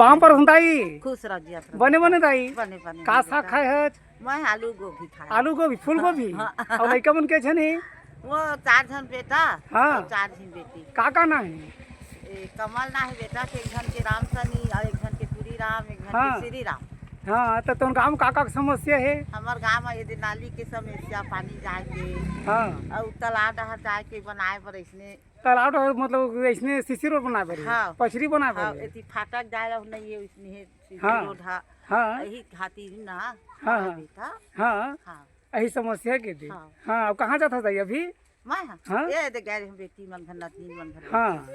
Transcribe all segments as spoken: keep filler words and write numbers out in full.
पाँव परत हँव दाई। खुश रह जिया, खुश रह। बने बने दाई। बने बने का साग खाए हच? मैं आलू गोभी खाए। आलू गोभी, फूल गोभी? हाँ। अउ लइका मन के झन हे? वो चार झन बेटा, हाँ। अउ चार झन बेटी। का का नाम हे? ए, कमल नाम हे बेटा के, एक झन के राम सनी, अउ एक झन के पूरी राम, एक झन हाँ। के श्री राम। हाँ, त तोर गाँव म का का समस्या हे? हमर गाँव म एदे नाली के समस्या, पानी जाए के, हाँ। अउ तालाब डहर जाए के बनाए बर अइसने। तालाब डहर मतलब अइसने सीसी रोड बनाए बर हे? हाँ। पचरी बनाए बर हाँ, हे? एती फाटक जाए ला नहीं हे, अइसने हे सीसी हाँ। रोड हा। हाँ। यही खातिर ना हाँ, हाँ। बेटा। हाँ। हाँ। यही समस्या के दे। हाँ। हाँ, अब कहाँ जात हस दाई अभी? मैं हाँ? हाँ? ये दे गए रहे बेटी मन घर, नतनी मन घर। हाँ।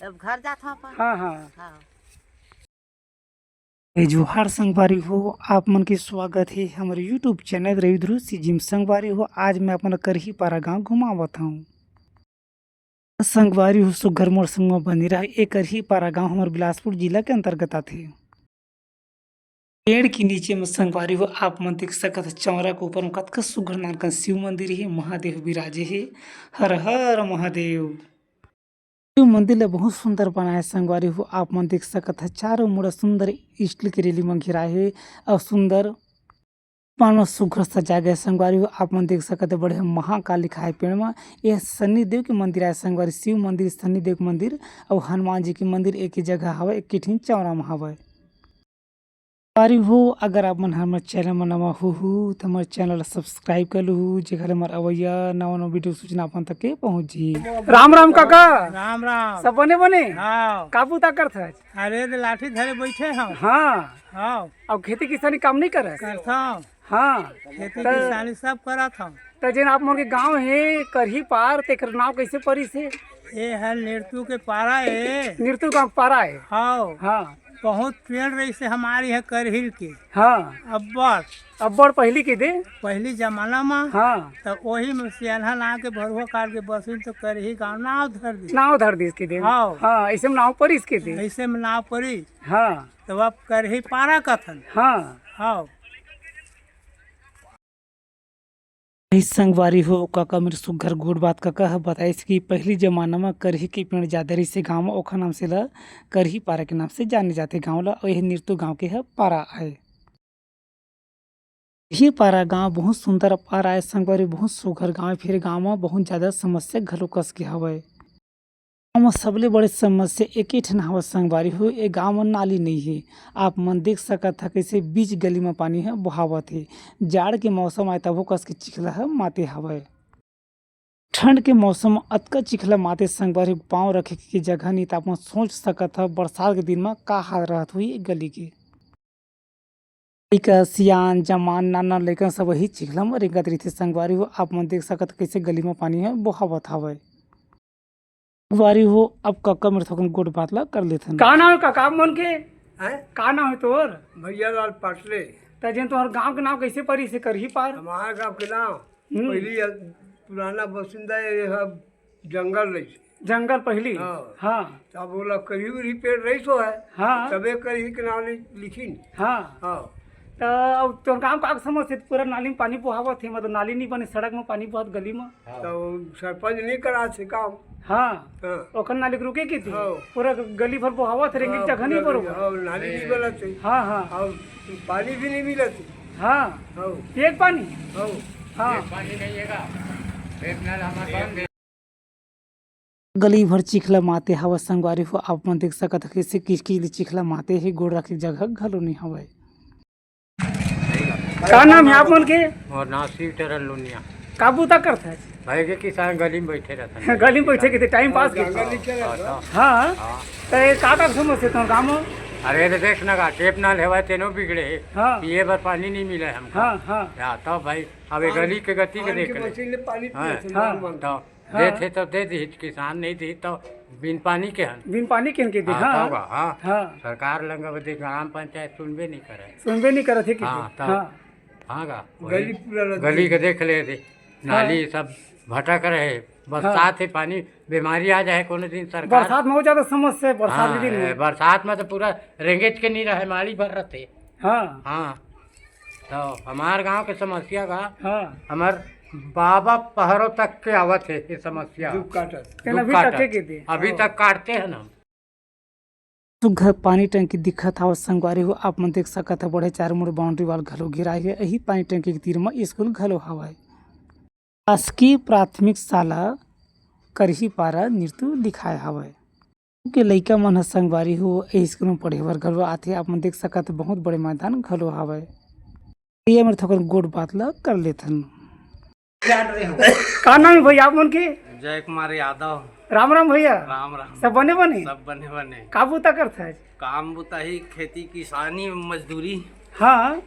अब घर जात हँव अपन। हाँ, हाँ। हाँ। ए, जोहार संगवारी हो, आप मन के स्वागत हे हमर YouTube चैनल रविध्रुव सिजिम। संगवारी हो, आज मैं अपन करही पारा गांव घुमावत हूँ। संगवारी हो, सुग्घर मोर संग म बने रहा। ए करही पारा गांव हमर बिलासपुर जिला के अंतर्गत आथे। पेड़ के नीचे म संगवारी हो, आप मन देख सकत ह, चौरा के ऊपर म कतका सुग्घर नानकन शिव मंदिर हे, महादेव बिराजे हे। हर हर महादेव। शिव मंदिर ल बहुत सुंदर बनाए संगवारी हो, आप मन देख सकत ह, चारों मुड़ा सुंदर स्टील के रेलिंग म घेराए हे अउ सुंदर पान म सुघ्घर सजाए गए संगवारी हो। आप मन देख सकत ह, बड़े महाकाल लिखाए पेड़ म। ये शनि देव के मंदिर आए संगवारी, शिव मंदिर, शनि देव के मंदिर अउ हनुमान जी के मंदिर एक ही जगह हवय, एक ही ठिन चौरा म हवय। संगवारी हो, अगर आप मन हमर चैनल म नवा हो, हो, त हमर चैनल ल सब्सक्राइब कर लूहू, जेकर ले हमर अवइया नवा-नवा वीडियो सूचना अपन तक के पहुंच जी। राम राम काका। राम राम। सब बने बने? हाँ। का बूता करत हस? अरे, तो लाठी धरे बैठे हँव। हाँ। हाँ। अब खेती किसानी काम नहीं करस? करथँव। हाँ। खेती त किसानी सब करत हँव। त जेन आप मन के गांव हे करही पार, तेकर नाव कैसे परिस हे? ए हर निरतू के पारा ए। निरतू गांव के पारा ए। हाँ। हाँ। बहुत पेड़ रहिस हे हमर इहाँ करहिल के। हाँ। अब्बड़। अब्बड़ पहिली के दे। पहिली जमाना म। हाँ। त ओही म सियानहा ला के भरुआ काट के बसिन त करही गांव नाव धर दिस। नाव धर दिस के दे। हाँ। हाँ, अइसे म नाव परिस के दे। अइसे म नाव परिस। हाँ। तब अब करही पारा कथन। हाँ। हाँ। ए संगवारी हो, काका मेर सुघ्घर गोठ बात काका ह बताइस कि पहिली जमाना म करही के पेड़ जादा रहिस हे गांव म, ओखर नाम से ल करही पारा के नाम से जाने जाथे गांव ल। अउ एह निरतू गांव के ह पारा आय। करही पारा गांव बहुत सुंदर पारा आय संगवारी, बहुत सुघ्घर गांव हे, फेर गांव म बहुत जादा समस्या घलो कस के हवय। गाँव म सबले बड़े समस्या एके ठन हवय संगवारी हो, ए गाँव म नाली नइ हे। आप मन देख सकत ह, कइसे बीच गली म पानी ह बोहावत हे। जाड़ के मौसम आय, तभो कस के चिखला ह माते हवय। ठंड के मौसम म अतका चिखला माते संगवारी हो, पाँव रखे के जगह नइ, त आप मन सोच सकत ह, बरसात के दिन म का हाल रहत होही ए गली के। लइका, सियान, जवान, नान नान लइका सब वही चिखला म रेंगत रहिथे। संगवारी हो, आप मन देख सकत ह, कइसे गली म पानी ह बोहावत हवय। संगवारी हो, अब कका मेर थोकन गोठ बात ला कर लेथन। का नाव हे कका आप मन के? हैं? का नाव हे तोर? भैया लाल पाटले। त जेन तोहर गांव के नाव कइसे परिस हे करही पार? हमार गांव के नाव हम्म। पहिली पुराना बसिंदा ये ह जंगल रहिस। जंगल पहिली? हाँ। हाँ। तब ओला करही उरही पेड़ रहिस होय। हाँ। तबे करही के नाव लि-, लिखिन। हाँ। हाँ। त अब तोर गांव का समस्या हे, पूरा नाली म पानी बोहावत हे, मतलब नाली नइ बने, सड़क म पानी बोहात गली म। हाँ। त सरपंच नइ कराथे काम। हाँ। हाँ। ओखर नाली के रुके के दे। हाँ। पूरा गली भर बोहावत हे, रेंगे के हाँ, जगह नइ पूरा बरोबर। गली, हाँ, नाली नइ बनत हे। हाँ, हाँ। अउ पानी भी नइ मिलत हे। हाँ। हाँ। पिए के पानी? हाँ। हाँ। पिए के पानी नइ हे गा। पेट नल हमर बंद हे। गली भर चिखला माते हवय संगवारी हो, आप मन देख सकत ह, कइसे किचकिच ले चिखला माते हे, गोड़ रखे के जगह घलो नइ हवय। का नाम हे आप मन के? मोर नाम शिव चरण लुनिया। का बूता करत हस? भाई के किसान गली म बइठे रहथन। गली म बइठे के ते टाइम पास के। हाँ, हाँ। हाँ। त ये का का समस्या हे तोर गाँव म? अरे, त देख ना गा, टेप नल हवय, तेनो बिगड़े हे। हाँ। पिए बर पानी नइ मिले हमका। हाँ, हाँ। या, तब भाई, अब ये गली के गति के देख ले। हाँ। हाँ। तब हाँ। देथे त दे दिही, किसान नइ दिही त बिन पानी के हन। बिन पानी के हन के दे, हाँ, हाँ। तब का, हाँ। हाँ। सरकार लंग अब देख, ग्राम पंचायत सुनबे नइ करे। सुनबे नइ करत हे कि हाँ, दे? तब। हाँ। हाँ का, गली वही पूरा रद्दी। गली के देख ले दे। हाँ। नाली सब भटक रहे, बरसात हाँ। हे पानी, बीमारी आ जाए कोनो दिन सरकार। बरसात म अउ जादा समस्या हे, बरसात हाँ, के दिन ए, में। बरसात म त पूरा रेंगेच के नइ रहे, माड़ी भर रथे। हाँ। हाँ। त हमार गाँव के समस्या का, हाँ। हमर बाबा पहरो तक के आवत हे ये समस्या। दुख काटत। तेन दुख अभी तक काटत। के दे। अभी हाँ। तक काटते हैं ना हम। सुघ्घर पानी टंकी दिखत हवय संगवारी हो, आप मन देख सकत हव, बड़े चारों मुड़ बाउंड्री वाल घलो घेराय हे। यही पानी टंकी के तीर म स्कूल घलो हवय। शासकीय प्राथमिक शाला करहीपारा निरतू लिखाय हवय। के लइका मन ह संगवारी हो ए स्कूल म पढ़े बर घलो आथे। आप मन देख सकत हव, बहुत बड़े मैदान घलो हवय। ये मेर थोकन गोठ बात ल कर लेथन। का नाम हे भैया आप मन के? जय कुमार यादव। राम राम भैया। राम राम। सब बने बने? सब बने बने। का बूता करथस? काम बूता ही, खेती किसानी, मजदूरी। हाँ,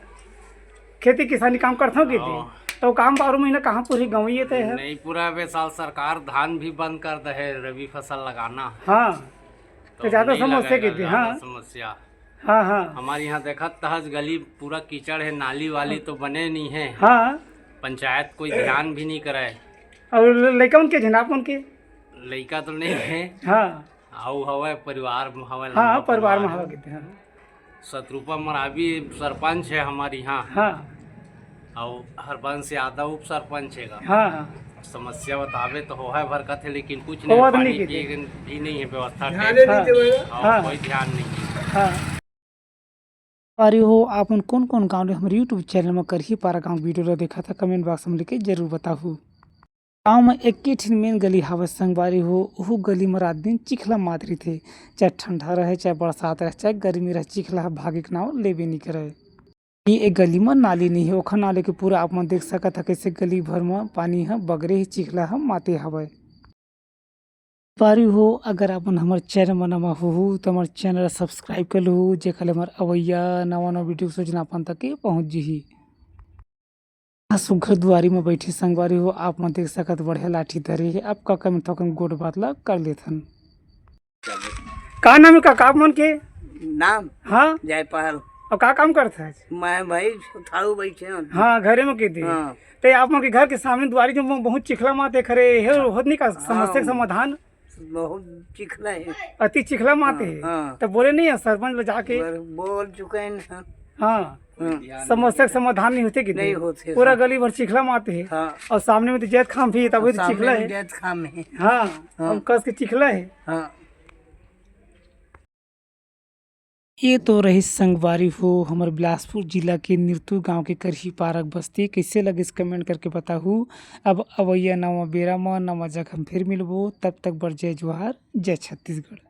खेती किसानी काम करथव के हाँ। तो काम बारह महीना कहाँ पूरी गंवइया ते है? नहीं, पूरा बे साल सरकार धान भी बंद कर दे है, रबी फसल लगाना। हाँ, तो तो ज्यादा नहीं समस्या लगेगा, के दे, ज्यादा हाँ। समस्या। हाँ, हाँ। हमारे यहाँ देखत तहस गली पूरा कीचड़ है, नाली वाली तो बने नहीं है। हाँ। पंचायत कोई ध्यान भी नहीं करे। और ल-, लइका मन के झन आप मन के? लइका तो नहीं है। हाँ। अउ हवय, परिवार म हवय, हाँ, लंबा परिवार म परिवार हवय है। किते, हाँ। सतरूपा मरावी सरपंच है हमारे यहाँ। हाँ। अउ हरबंस यादव उप सरपंच है गा। हाँ, हाँ। समस्या बतावे तो होवय भर कथे, लेकिन कुछ नहीं, होवत नहीं पानी किते। पीए के भी नहीं है व्यवस्था ध्यान ठीक। नहीं हाँ। देवे। अउ हाँ। कोई ध्यान नहीं है। हाँ। अरे हो, आप मन कोन-कोन गाँव ले हमर YouTube चैनल म करहीपारा गाँव वीडियो ल देखत हव, कमेंट बॉक्स म लिख के जरूर बताहू। गाँव म एके ठिन मेन गली हावय संगवारी हो, उहू गली म रात दिन चिखला मात रहिथे, चाहे ठंडा रहे, चाहे बरसात रहे, चाहे गर्मी रहे, चिखला ह भागे के नाव लेबे नइ करय। ये एक गली म नाली नइ हे, ओखर नाव लेके पूरा आप मन देख सकत ह, कइसे गली भर म पानी ह बगरे हे, चिखला ह माते हावय। संगवारी हो, अगर आप मन हमर चैनल म नवा होहू, त हमर चैनल ल सब्सक्राइब कर लूहू, जेकर ले हमर अवइया नवा-नवा वीडियो के सूचना आप मन तक के पहुँच जही। आ सुघ्घर दुआरी म बइठे संगवारी हो, आप मन देख सकत बढ़िया लाठी धरे हे। अब कका में थोकन गोठ बात ल कर लेथन। का नाम हे कका आप मन के? नाम? हाँ। जयपाल। अउ का काम करथस? मैं भाई सुथारू बइठे हंव। हाँ, घरे म किते। हाँ। ते आप मन के घर के सामने दुआरी जो बहुत चिखला माते खरे हे, होत नहीं का समस्या के हाँ। समाधान? बहुत चिखला हे। अति चिखला माते हाँ, हे। हाँ। त बोले नहीं हे सरपंच ल जाके? बोल, बोल चुके हैं। हाँ। हाँ। समस्या के समाधान नहीं होथे किते। नहीं होथे, पूरा हाँ। गली भर चिखला माते हे। हाँ। अउ सामने में तो जैतखाम भी हे, तब भी तो सामने चिखला में हे। जैतखाम हे। हाँ, हाँ। हम कस के चिखला हे। हाँ। ये तो रहिस संगवारी हो, हमर बिलासपुर जिला के निरतू गांव के करहीपारा के बस्ती। कइसे लगिस, कमेंट करके बताहू। अब अवइया नवा बेरा म नवा जगह म फिर मिलबो, तब तक बर जय जोहार, जय छत्तीसगढ़।